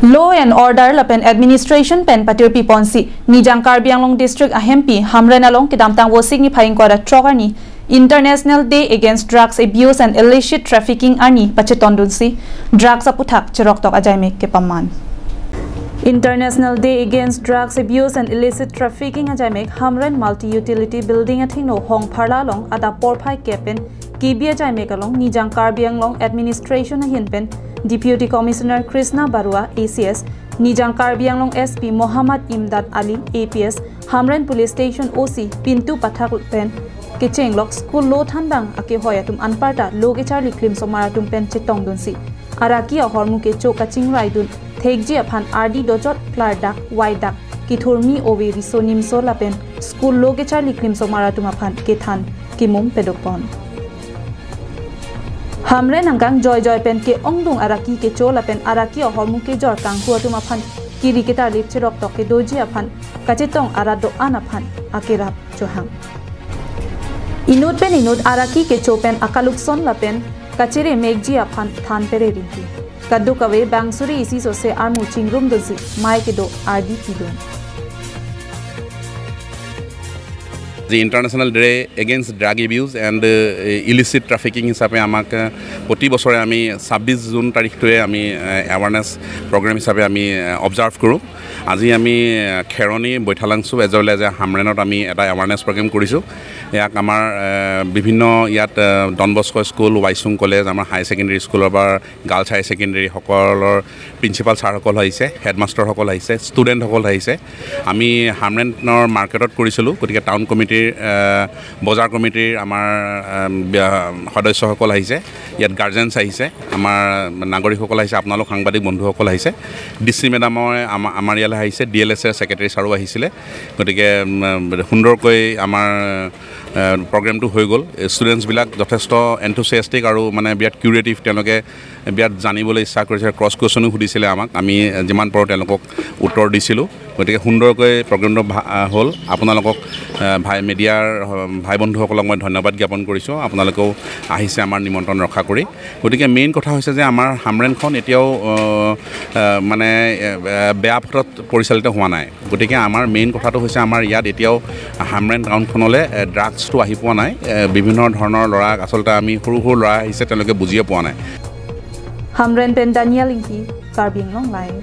Law and Order lapen Administration pen patir pi ponsi Nijang Karbi Anglong District ahempi Hamren along kidamtang wosik ni phaing kwara trogani International Day Against Drugs Abuse and Illicit Trafficking ani pachetondunsi drugs aputhak cherok tok ajaime ke paman. International Day Against Drugs Abuse and Illicit Trafficking ajaime Hamren Multi Utility Building athingno hong pharla long ada porphai kepen kibi ajaime kalong Nijang Karbi Anglong Administration ahin pen Deputy Commissioner Krishna Barua ACS, Nijang Karbi Anglong SP Mohammad Imdad Ali APS, Hamren Police Station OC Pintu Pathak pen Kechenglok School lo thandang ake hoyatum anparta loge charli klim somaratum pen chetong dunsi araki ahormu ke choka chingrai dun thekji aphan RD dojot flar dak y dak kithurmi owe risonim sola pen school loge charli klim somaratum aphan kethan kimum pedokpon. Hamren angkang joy joy pen ke ongdung araki ke chola pen araki ahormu ke jor kang huatum aphan kiri ke tar lip cherok tok ke doji aphan kachetong arado anaphan akerap johang. Inut pen inut araki ke chopen akalukson lapen kachere megji aphan than pere rinki kaddu kawe bangsuri isi sose armu chingrum doji mai ke do RD kidon. The International Day Against Drug Abuse and Illicit Trafficking হিচাপে আমাক প্ৰতি বছৰে আমি 26 June তাৰিখটোৱে আমি awareness programme হিচাপে আমি observe কৰোঁ। আজি আমি Kheroni Baithalangso as well as হামৰেনত আমি এটা এৱাৰনেছ প্ৰগ্ৰেম কৰিছোঁ। ইয়াক আমাৰ বিভিন্ন ইয়াত Don Bosco school, Waisung college, আমাৰ হায়াৰ ছেকেণ্ডেৰী স্কুলৰ পৰা গাৰ্লছ হায়াৰ ছেকেণ্ডেৰী সকলৰ প্ৰিন্সিপাল ছাৰসকল আহিছে, হেডমাষ্টাৰসকল আহিছে, ষ্টুডেণ্টসকল আহিছে। আমি হামৰেনৰ মাৰ্কেটত কৰিছিলোঁ, গতিকে টাউন কমিটিৰ বজাৰ কমিটিৰ আমাৰ সদস্যসকল আহিছে, ইয়াত গাৰ্জেনছ আহিছে, আমাৰ নাগৰিকসকল আহিছে, আপোনালোক সাংবাদিক বন্ধুসকল আহিছে, ডি চি মেডামৰ আমাৰ ইয়ালৈ আহিছে, ডি এল এছ এৰ ছেক্ৰেটাৰী ছাৰো আহিছিলে। গতিকে সুন্দৰকৈ আমাৰ প্ৰগ্ৰেমটো হৈ গ'ল। ষ্টুডেণ্টছবিলাক যথেষ্ট এনথুচিয়াষ্টিক আৰু মানে বিৰাট কিউৰেটিভ, তেওঁলোকে বিৰাট জানিবলৈ ইচ্ছা কৰিছে, ক্ৰছ কুৱেশ্যনো সুধিছিলে আমাক, আমি যিমান পাৰোঁ তেওঁলোকক উত্তৰ দিছিলোঁ। গতিকে সুন্দৰকৈ প্ৰগ্ৰেমটো হ'ল। আপোনালোকক ভাই মিডিয়াৰ ভাই বন্ধুসকলক মই ধন্যবাদ জ্ঞাপন কৰিছোঁ, আপোনালোকেও আহিছে আমাৰ নিমন্ত্ৰণ ৰক্ষা কৰি। গতিকে মেইন কথা হৈছে যে আমাৰ হামৰেনখন এতিয়াও মানে বেয়া পথত পৰিচালিত হোৱা নাই। গতিকে আমাৰ মেইন কথাটো হৈছে আমাৰ ইয়াত এতিয়াও হামৰেন টাউনখনলৈ ড্ৰাগছটো আহি পোৱা নাই। বিভিন্ন ধৰণৰ ল'ৰা, আচলতে আমি সৰু সৰু ল'ৰা আহিছে, তেওঁলোকে বুজিয়ে পোৱা নাই। হামৰেন পেন দানিয়াল ইংকি, কাৰ্বি আংলং লাইভ।